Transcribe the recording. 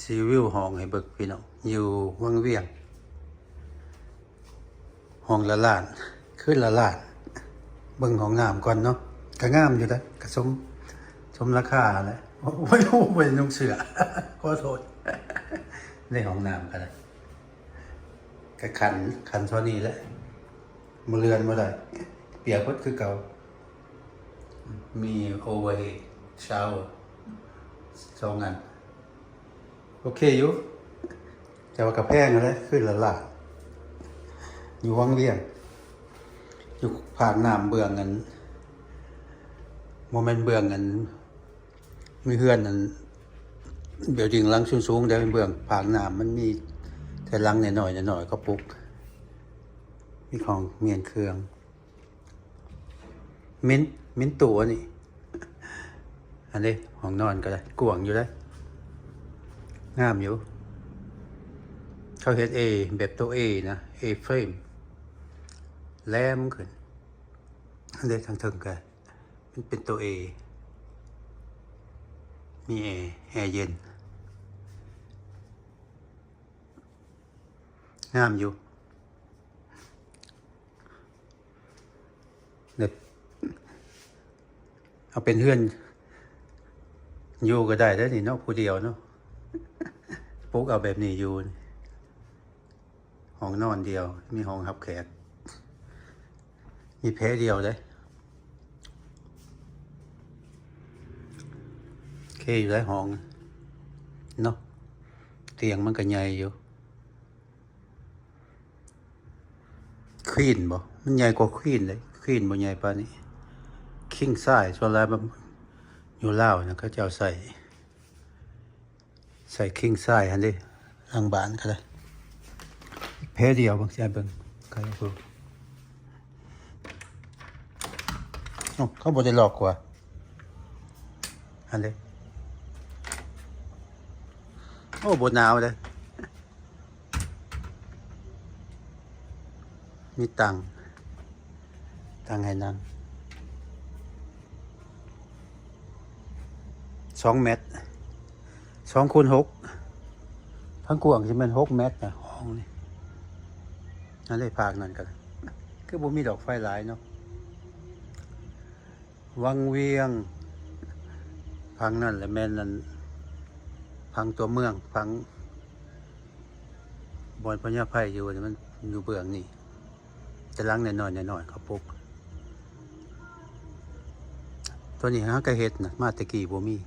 ຊີວິວຫ້ອງໃຫ້ເບິ່ງພີ່ນ້ອງ ຢູ່ວັງວຽງ ຫ້ອງລະລ້ານ ຄືນລະລ້ານ. ເບິ່ງຫ້ອງນ້ຳກ່ອນເນາະ ກະງາມຢູ່ເດ້ ກະສົມ ສົມລາຄາແຫຼະ. ໂອ້ຍ ໂອ້ຍ ບໍ່ໄດ້ນຸ່ງເສື້ອ ຂໍໂທດ. ໃນຫ້ອງນ້ຳກະໄດ້ ກະຂັນ ຂັນເທົ່ານີ້ແຫຼະ ບໍ່ເລື່ອນບໍ່ໄດ້ ປຽກເບິດຄືເກົ່າ. ມີ overhead shower ສອງອັນ ໂອເຄຢູ່ ແຕ່ວ່າກະແພງຫັ້ນແຫຼະ ຄືນລະລ້ານ. ຢູ່ວັງວຽງ ຢູ່ພາກນ້ຳເບື້ອງອັນ ບໍ່ແມ່ນເບື້ອງອັນ ມີເຮືອນອັນ building ຫຼັງສູງໆ ແຕ່ເບື້ອງພາກນ້ຳມັນມີແຕ່ຫຼັງນ້ອຍໆ ນ້ອຍໆ ເຂົາປຸກ ມີຂອງ ມີອັນເຄື່ອງ ມີ ມີຕູ້ອັນນີ້ ອັນນີ້ຫ້ອງນອນກະໄດ້ ກວ້າງຢູ່ເດ້ ງາມຢູ່. ເຂົາເຮັດ A ແບບໂຕ A ນະ A frame ແຫຼມຂຶ້ນ ອັນນີ້ທາງເທິງກະ ມັນເປັນໂຕ A ມີແອ ແອເຢັນ ງາມຢູ່. ເອົາເປັນເຮືອນຢູ່ກະໄດ້ເດ້ນີ້ເນາະ ຜູ້ດຽວເນາະ ປຸກເອົາແບບນີ້ຢູ່. ຫ້ອງນອນດຽວ ມີຫ້ອງຮັບແຂກ ມີແພດຽວເດ້. ໂອເຄຢູ່ໄດ໋ຫ້ອງເນາະ ຕຽງມັນກະໃຫຍ່ຢູ່. Queen ບໍ່ ມັນໃຫຍ່ກວ່າ Queen ເດ້ Queen ບໍ່ໃຫຍ່ປານນີ້. King size ສ່ວນຫຼາຍແບບຢູ່ລາວນະ ເຂົາເຈົ້າໃສ່ ໃສ່ king size ຫັ້ນເດ້ ຫຼັງບ້ານກະໄດ້ ແພດຽວເບິ່ງ ຊິໃຫ້ເບິ່ງ ໃກ້ເບິ່ງ. ເອົ້າ ເຂົາບໍ່ໄດ້ລັອກວ່າ ຫັ້ນເດ້. ໂອ້ ບໍ່ໜາວເດ້ ມີຕັ່ງ ຕັ່ງໃຫ້ນັ່ງ ສອງແມັດ ສອງຄູນຫົກ ທາງກວ້າງຊິແມ່ນຫົກແມັດນະ ຫ້ອງນີ້. ອັນໃດພາກນັ້ນກະ ຄືບໍ່ມີດອກໄຟຫຼາຍເນາະ. ວັງວຽງ ຝັ່ງນັ້ນແຫຼະແມ່ນອັນ ຝັ່ງຕົວເມືອງ ຝັ່ງບ່ອນພະຍາໄພຢູ່ ມັນຢູ່ເບື້ອງນີ້ ແຕ່ຫຼັງນ້ອຍໆ ນ້ອຍໆ ເຂົາປຸກ. ໂຕນີ້ຫາກະເຮັດນະ ມາແຕ່ກີ້ບໍ່ມີ.